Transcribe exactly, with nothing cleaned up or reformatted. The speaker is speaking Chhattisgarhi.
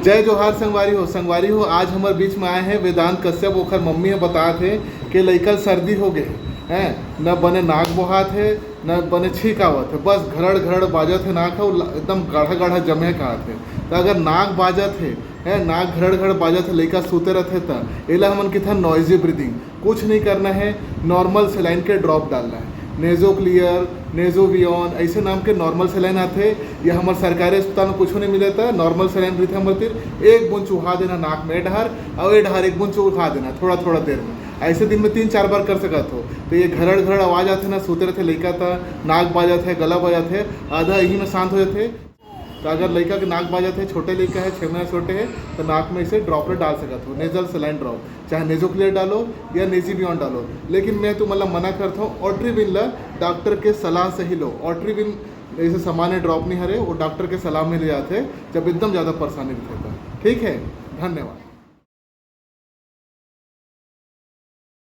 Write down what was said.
जय जोहार संगवारी हो। संगवारी हो, आज हमर बीच में आए हैं वेदांत कश्यप। ओखर मम्मी ह बतात हे कि लइका ल सर्दी हो गए हे, हैं, न बने नाक बोहात हे, न बने छींक आवत हे, बस घरड़ घरड़ बाजत हे नाक ह, एकदम गाढ़ा गाढ़ा जमे हे कहत हे। त अगर नाक बाजत हे, हैं, नाक घरड़ घरड़ बाजत हे, लइका सूते रथे, त एला हमन किथन नॉइजी ब्रीदिंग। कुछ नहीं करना है, नॉर्मल सेलाइन के ड्रॉप डालना है। नेजोक्लियर, नेजोवियन, ऐसे नाम के नॉर्मल सेलाइन आते हैं। या हमारे सरकारी अस्पताल में कुछ नहीं मिले था, नॉर्मल सेलाइन रहते हमारे तीर। एक बूंद चुहा देना नाक में, ए डहर और ए डहर एक बूंद चुहा देना थोड़ा थोड़ा देर में। ऐसे दिन में तीन चार बार कर सकत हो। तो ये घरड़ घरड़ आवाज आते ना, सोते रहते लइका था, नाक बाजत है, गला बाजत है, आधा यही में शांत हो जाते। तो अगर लइका के नाक बाजत है, छोटे लइका है, छः महीना छोटे है, तो नाक में इसे ड्रॉपलेट डाल सकत हो, नेजल सेलाइन ड्रॉप, चाहे नेजोक्लियर डालो या नेजीबियन डालो। लेकिन मैं तुम मतलब मना करता हूँ, ऑट्रीविन ला डॉक्टर के सलाह से ही लो। ऑट्रीविन ऐसे सामान्य ड्रॉप नहीं हरे, वो डॉक्टर के सलाह में ले जाते हैं जब एकदम ज़्यादा परेशानी रहता है। ठीक है, धन्यवाद।